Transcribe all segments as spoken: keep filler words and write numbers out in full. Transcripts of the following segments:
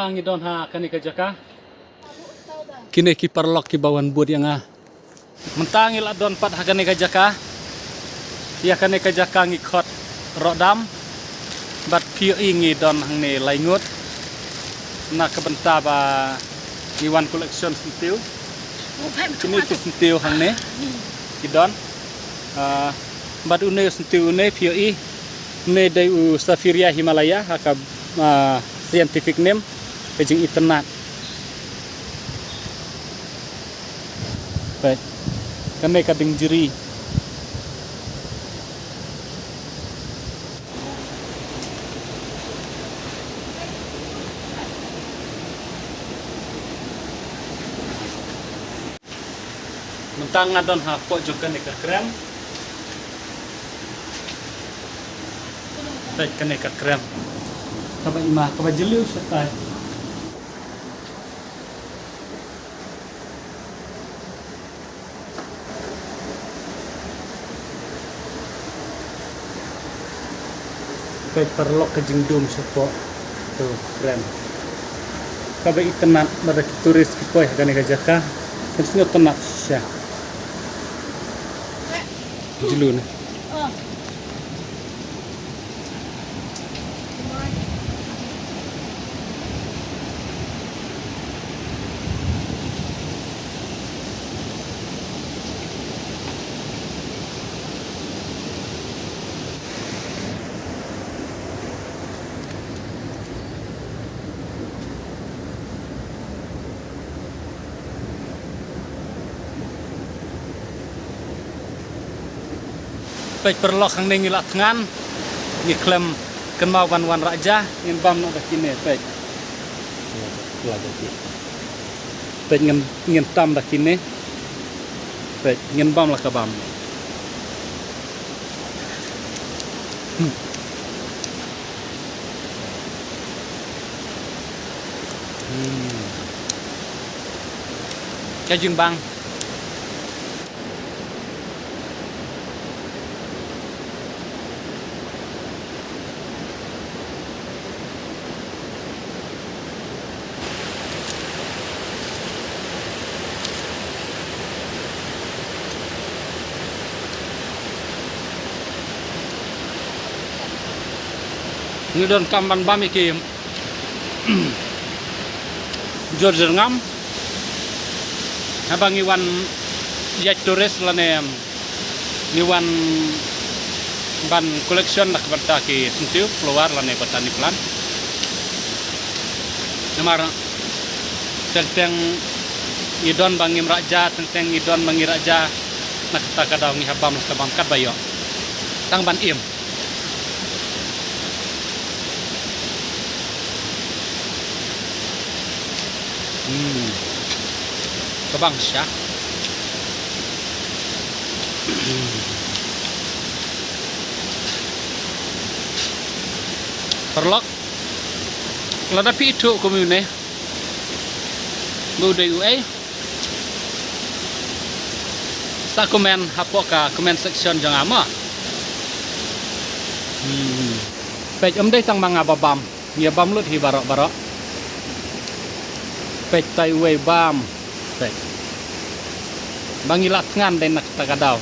Ngi don ha kane ka jaka. Kine ki paralok kiba wan bud ïa nga. Mynta ngi la don pat ha kane ka jaka. Ïa kane ka jaka ngi khot Rohdam. Bad phi ïohi ngi don hangne lai ngut. Na ka bynta ba ngi wan collection syntiew. Kine ki syntiew hangne ki don. Ah, bad une u syntiew une phi ïohi. Une dei u Saphiria himalaya ha ka, ah, scientific name, ka jingitynnad. Peit. Kane ka dingjri. Mynta nga don hapoh jong kane ka krem. Peit kane ka krem. Kaba ima, kaba jylliew shatai. Peit paralok ka jingdum shapoh. To, krem. Kaba itynnad bad ki tourist ki poi ha kane ka jaka. Kan sngewtynnad shisha. Jylliew ne. Peit paralok, hangne ngi la thngan, ngi khlem kynmaw ban wan rah ja, ngin bam noh da kine, peit. Peit ngin, ngin tam da kine. Peit ngin bam la ka bam. Hmm. Hmm. Ka jingbang. Ngi donkam ban bam ïa ki jyrngam haba ngi wan ïaid tourist lane ngi wan ban collection na ka bynta ki syntiew, flower lane botanic plant. Namar teng teng ngi don ba ngim rah ja, teng teng ngi don ba ngi rah ja, na kata ka daw ngi hap bam la ka bam katba ïoh. Tang ban im. Hmm. Ka bang sha. Hmm. Paralok. Lada phi ithuh kum une. Ba u dei uei. Sa comment hapoh ka comment section jong nga mo. Hmm. Peit, ym dei tang ma nga ba bam. Ngi bam lut hi baroh baroh. Peit tai uwei bam. Peit. Ba ngi la thngan dei na kata ka daw.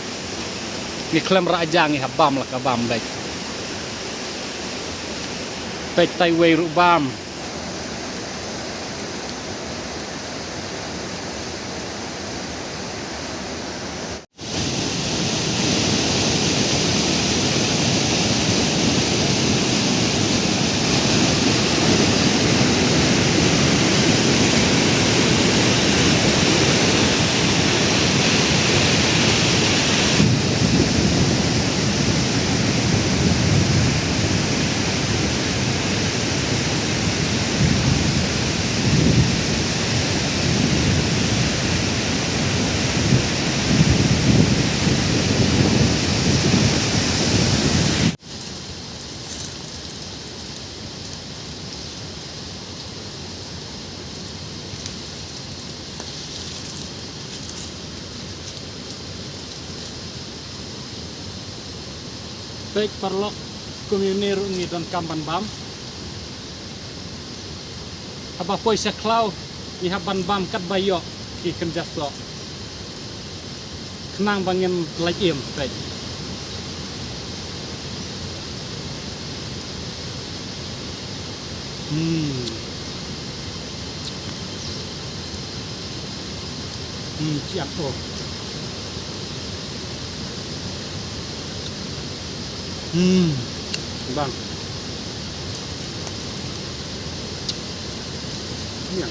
Ngi khlem rah ja ngi hap bam la ka bam, peit. Peit tai uwei ruh bam. Peit paralok, kum une ruh ngi donkam ban bam. Haba poi sha khlaw, ngi hap ban bam katba ïoh ki kynja soh, khnang ba ngin lait im peit. Hmm. Hmm, siap tu. Hmm. Bang. Ïa.